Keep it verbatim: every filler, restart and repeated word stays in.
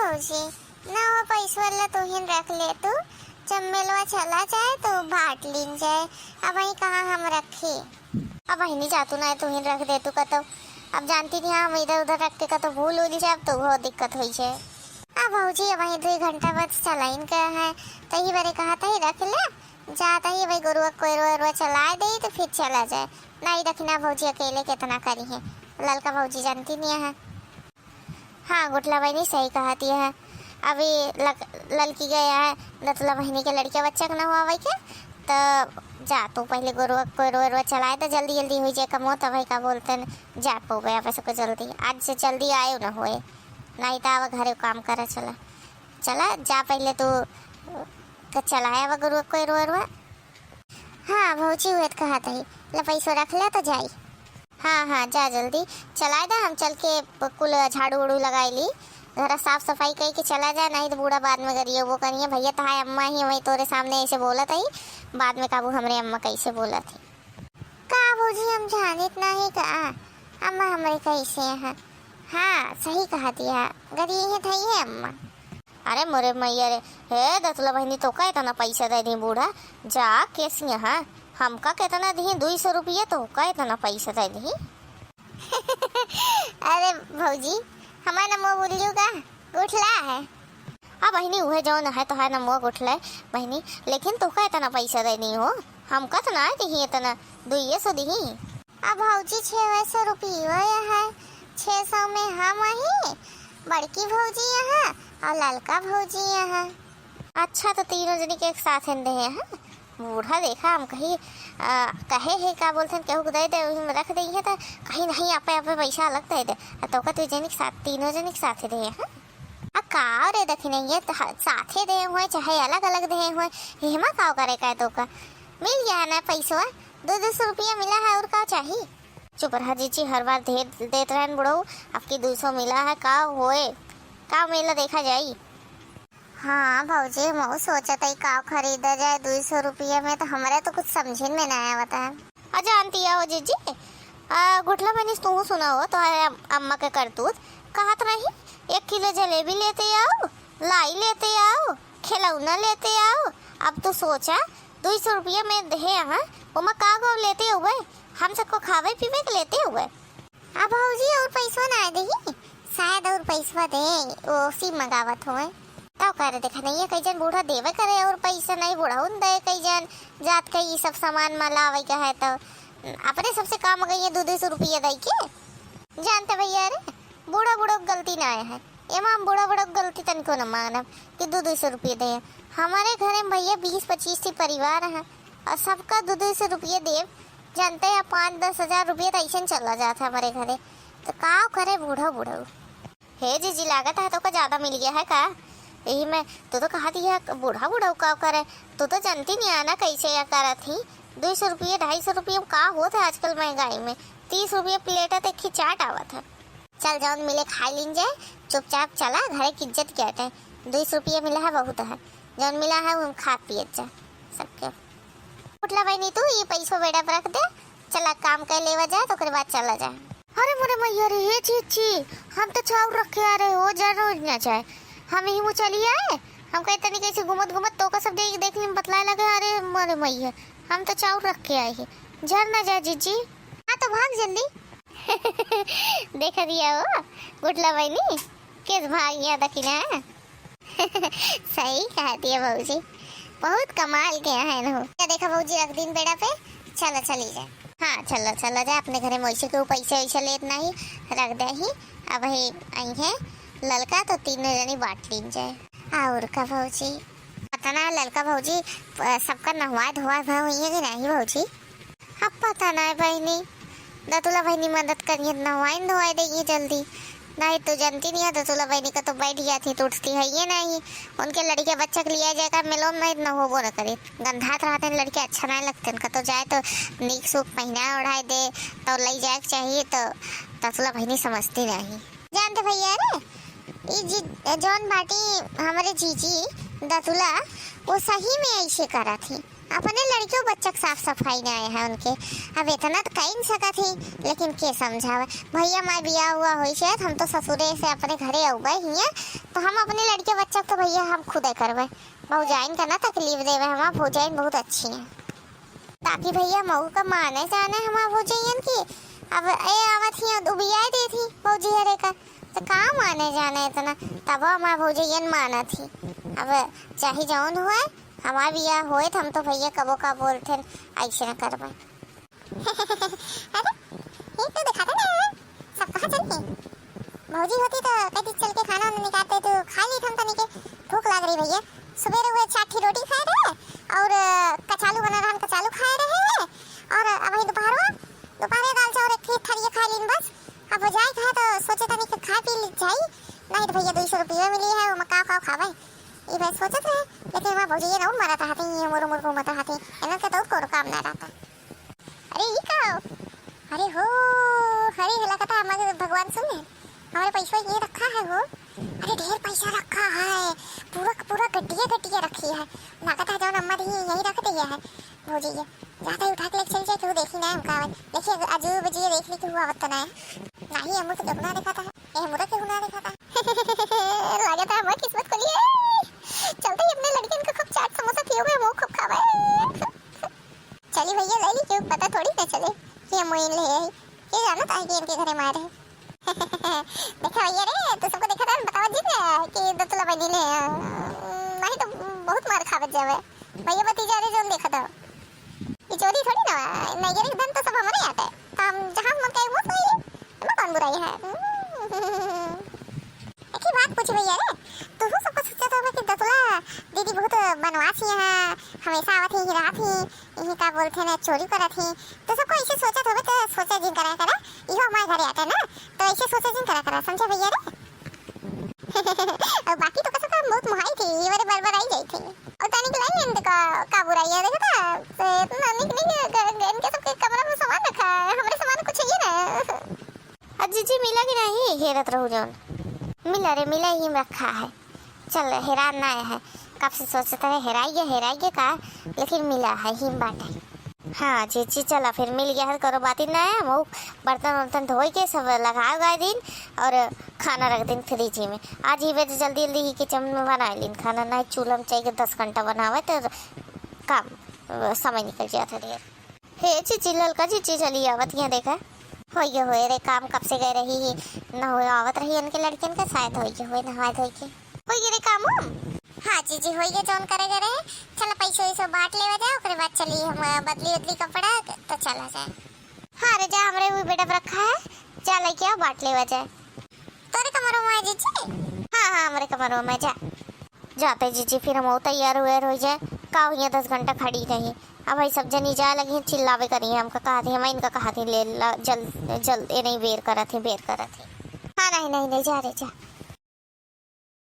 भौजी, ना हो पैसवा ला तुहिन रख ले तू, जब मेलवा चला जाए तो बाँट लीन जाए, अबहीं कहाँ हम रखी। अब बहिनी जा तू, ना तुहिन रख दे तू कतौ। अब जानती नहीं हम इधर उधर रख के कतौ भूल उल जाब तो वो दिक्कत होई जाए। अब भौजी अबहीं दुई घंटा बाद चलाइन का है, तही बरे कहा तही रख ले, जात ही भाई गोरुआ कोयरुआ उरुआ चलाए दे तो फिर चला जाए। नहीं रखना भौजी अकेले कितना करी है, ललका भौजी जानती नहीं है। हाँ गुठला बहिनी सही कहती है, अभी लक-, ललकी गया है दतुला बहिनी के लड़के बच्चा के ना हुआ भाई के, तो जा तू पहले गोरुआ कोयरुआ उरुआ चलाए तो जल्दी जल्दी हो जाए कमो, तब भाई का बोलते हैं जा पौबे अब सबको जल्दी, आज से जल्दी आयो ना होए, नहीं तो आवा घरे काम करे चला। चला जा पहले तू, अ, चलाया वा गुरु कोई रुआ रुआ। हाँ भौजी, उहे त कहत हई, ले पैसो रख ले त जाई। हाँ, हाँ, जा जल्दी चलाए दा, हम चल के प-, कुल झाड़ू उड़ू लगाई ली, घरा साफ सफाई कई के चला जा, नहीं त बूढ़ा बाद में गरियो वो करिए। भैया तहाय अम्मा ही वही तोरे सामने ऐसे बोलत हई, बाद में काबू हमरे अम्मा कैसे बोलत ही। का भौजी, हम जानित नाही का? अम्मा हमरे कैसे हैं? हाँ, सही कहा दिया, गरीब है धई है अम्मा। अरे मोरे मैया रे, हे दतुला बहिनी, तोका इतना पैसा दे दी बूढ़ा, जा केस यहाँ, हमका कितना दी, दुई सौ रुपया, तोका इतना पैसा दे दी। अरे भौजी, हमार नमो बोलियो का? गुठला है। आ बहिनी, उहे जौन है तोहार नमो गुठला है बहिनी, लेकिन तोका इतना पैसा दे दी हो, हमका तो ना दिही इतना, दुइये सौ दिही। अब भौजी, छः सौ रुपये है, छः सौ में हम ही, बड़की भौजी यहाँ और ललका भौजी यहाँ। अच्छा, तो तीनों जनी के एक साथ ही देहे हैं। बूढ़ा देखा, हम कही, आ, कहे है का बोलते हैं, केहू के दे दे, वही में रख दे है, तो कहीं नहीं, आपे, आपे पैसा अलग दे दे। आ, तो का तू जनी के साथ, तीनों जनी के साथ ही देहे हैं। आ, का रे दखिनैया, त ह-, साथे देहे हुए, चाहे अलग अलग देहे हुए, एहमा का करे का है तो का? मिल गया है ना पैसवा, दो दो सौ रुपया मिला है, और का चाही? चुप रहा जीजी, हर बार दे, देत रहन बुढ़ऊ, आपकी दो सौ मिला है, का होए, का मेला देखा जाई। हाँ भौजी, हमहू सोचत हई का खरीदा जाए दुई सौ रुपया में, तो हमरे तो कुछ समझिन में ना आवत है। आ जानती हो जीजी, आ, गुठला बहिनी, तू सुना हो, तो है अम-, अम्मा के करतूत। कहत रही, "एक किलो जलेबी लेते आओ, लाई लेते आओ, खिलौना लेते आओ।" अब तू सोचा, दुई सौ रुपया में देहे यहाँ, ओमा का गो लेते हुए? हम सबको खावे पीवे के लेते हुए। अब भौजी और पैसवा ना देही, शायद और पैसवा दे, वो सी मंगावत होए। तब करे देखा नहीं है, कई जन बूढ़ा देवे करे और पैसा नहीं, बूढ़ा उन दे, कई जन जात के ई सब सामान मा लावे के है तो अपने सबसे काम गई है दो दो सौ रुपया दे के। जानते भैया रे, बूढ़ा बूढ़ा के गलती ना है, एमा हम बूढ़ा बूढ़ा के गलती तनिको न मानब कि दो दो सौ रुपया दे। हमारे घरे में भैया बीस पच्चीस ठी परिवार है और सबका दो दो सौ रुपया देब, जानते हैं, पाँच दस हजार रुपया तो ऐसे चला जात है हमारे घरे। तो का करे बूढ़ा बूढ़ा? हे जीजी, लागत है तोका ज्यादा मिल गया है का? यही में तू तो कहा दिया बूढ़ा बूढ़ा का करे, तू तो जानती नहीं आना कैसे या करत ही। दो सौ रुपया, ढाई सौ रुपया में का होत है आजकल महंगाई में? तीस रुपया प्लेट है, तो एक ही चाट आवत है। चल, जौन मिले खाई लीन जाए, चुपचाप चला, घरे की इज्जत क्या है? दो सौ रुपया मिला है, बहुत है, जौन मिला है वो हम खा पियत जा सबके। उठला बहिनी, तू ये पैसो बेड़ा पर रख दे, चला काम कर लेवा जाए, तो ओकरे बाद चला जाए। अरे मोरे मैया रे, ये चीची, हम तो चाउर रख के आ रहे हो, जर ना जाए, हम यही मुँह चली आए। हम कहे तनी कैसे घूमत घूमत तोका सब देख देख में बतलाए लगे, अरे मोरे मैया, हम तो चाउर रख के आए हैं, जर ना जाए जीजी। हाँ तो भाग जल्दी। देख दिया हो गुठला बहिनी, केस भाग गया दखिना। सही कहती है भौजी, बहुत कमाल के है न हो। क्या देखा भौजी, रख दिन बेड़ा पे, चला चली जाए। हाँ, चला चला जाए, अपने घरे में वैसे केहू पैसा वैसा लेत नहीं, रख दे ही। अब ही आई है ललका तो तीनों जनी बांट लीन जाए। और का भौजी, पता ना ललका भौजी, अ, सबका नहवाए धोवाए भए हुई है कि नहीं भौजी? अब पता ना है बहिनी, दतुला बहिनी मदद करिए, नहवाइन धोवाई देइए जल्दी। नहीं तो जानती नहीं है, दतुला बहिनी का तो बैठ गया थी, तो उठती है ये नहीं। उनके लड़के बच्चा के लिया जाए का, मिलो नहीं, न होबो न करे। गंधात रहते हैं लड़के, अच्छा नहीं लगते उनका, तो जाए तो नीक सूप पहनाए ओढ़ाए दे, तो ले जाए के चाहिए, तो दतुला बहिनी समझती नहीं। जानते भैया रे, ई जी, जौन बाटी हमरे जीजी दतुला, वो सही में ऐसे करत ही। अपने लड़कियों बच्चा के साफ सफाई ना आए है उनके। अब इतना तो कई न सकत ही, लेकिन के समझावे? भैया माय बियाह हुआ होई शायद, हम तो ससुरे से अपने घरे अउबे हियाँ, तो हम अपने लड़के बच्चा को तो भैया हम खुदे करबे। भौजाइन का ना तकलीफ देवे, हमार भौजाइन बहुत अच्छी है। ताकि भैया मऊ का माने जाने हमार भौजैयन की। अब ए आवत ही, उबियाए देत ही भौजी हरे का, तो का माने जाने इतना? तब हमार भौजैयन मानत ही। अब चाहे जौन होए, हमार बियाह होए, तो हम तो भैया कबो का बोलते ऐसे न करबे। अरे, ये तो दिखाता नहीं है, सब कहाँ चल गए? भौजी होती तो कहती, "चल के खाना वाना निकालते, तू खा ली हम तनी के, भूख लाग रही भैया।" सुबेरे हुए चार ठी रोटी खाए रहे और, अ, कचालू बना रहन, कचालू खाए रहे हैं। और अबही दोपहरवा, दोपहरे दाल चाउर एक ठी थरिया खा लीन बस। अब हो जाए खाए तो सोचे तनी के खा पी ली जाई, नहीं तो भैया दो सौ रुपया मिली है, वो का का खावे, ये भाई सोचत रहे। लेकिन हमार भौजी ये ना मरत हती, ये मुरु मुरु मत हती, इन्हन के तो और कोनो काम ना रहता। अरे, ई का हो? अरे हो, अरे, हे लगता हमारे भगवान सुन ले। हमारे पैसवा ये रखा है हो। अरे, ढेर पैसा रखा है, पूरा का पूरा गड्डिया गड्डिया रखी है। लगता है जौन अम्मा दी यही रख दिया है भौजी ये। जाता ही उठा के लेके चल जाए, केहू देखी ना हमका आवे। देखिए, अजू बजिए देख ली केहू आवत तो ना है। नहीं, हमू तो केहू ना देखा था। ए, हमू तो केहू ना देखा था। लगता है हमारी किस्मत खुली है। चलते ही अपने लड़कियन को खूब चाट समोसा खियो में, वो खूब खावे। चली भैया, ले ली, क्यों पता थोड़ी ना चले कि हम वहीं ले आई। ये जानत है कि इनके घरे मार है। देखा भैया रे, तू सबको देखा था, बतावा जिन कि दतुला बनी ले। नहीं तो बहुत मार खावत जावे। भैया भतीजा रे जौन देखा था। ये चोरी थोड़ी ना, नैयर के धन तो सब हमरे आटे। तो हम जहाँ मन कहे वो सोई ले। एमा कौन बुराई है? एक ही बात पूछी भैया रे, तू सबको सोचा था कि दतुला दीदी बहुत बनवासी है, हमेशा आवत ही, रहत ही, यही का बोलते ना, चोरी करत ही। तो सबको ऐसे सोचत होबे तो सोचा जिन करा करा, इहो हमारे घरे आटे ना, तो ऐसे सोचा जिन करा करा, समझे भैया रे? और बाकी तो कसम बहुत मोहाई थी, ये बारे बार बार आई जाई थी। और तनिक लाई इनके का, का बुराई है, देखा था? तो इतना निक निक ग-, ग-, इनके सबके कमरा में सामान रखा है, हमरे सामान कुछ है ना। अजी जी, मिला कि नहीं? हेरत रहू जौन। मिला रे, मिला ही में रखा है। चल, हेरान ना है। कब से सोचत रहे, हेराई गया, हेराई गया का, लेकिन मिला है, ही में बाटे। हाँ, जी, जी, चला फिर मिल गया है, करो बात ही ना है। हम बर्तन वर्तन धोई के सब लगाए उगाए दिन और खाना रख दिन फ्रिज में। आज ही बेर जल्दी जल्दी ही किचन में बनाए लीन खाना, ना चूल्हा में चाहिए दस घंटा बनावे तो काम, समय निकल जाता ढेर। हे जीजी, ललका जीजी चली आवत हियाँ देखा। होइगे होए रे काम, कब से गए रही ही, न होए आवत रही इनके लड़कियन के, शायद होइगे होए नहाए धोए के। होइगे रे काम उम? हाँ जीजी, होइगे जौन करे गए रहे। चल पैसो वैसो बांट लेवा जाए, ओकरे बाद चली हम बदली उदली कपड़ा तो चला जाए। हाँ रे जा, हमरे भी बेडप रखा है, जा लेके आओ, बांट लेवा जाए। तोरे कमरो में है जीजी? हाँ, हाँ, हमरे कमरो में, जा। जाते जीजी, फिर हम तैयार हुए रह जाए। का हुई दस घंटा खड़ी रही। अब भाई सब जनी जाए लगी हैं, चिल्लावे करी हैं हमका, कहती हम इनका कहती ले ला, जल, जल, ये नहीं बेर करत है, बेर करत है। हाँ, नहीं, नहीं, नहीं, जा रे, जा।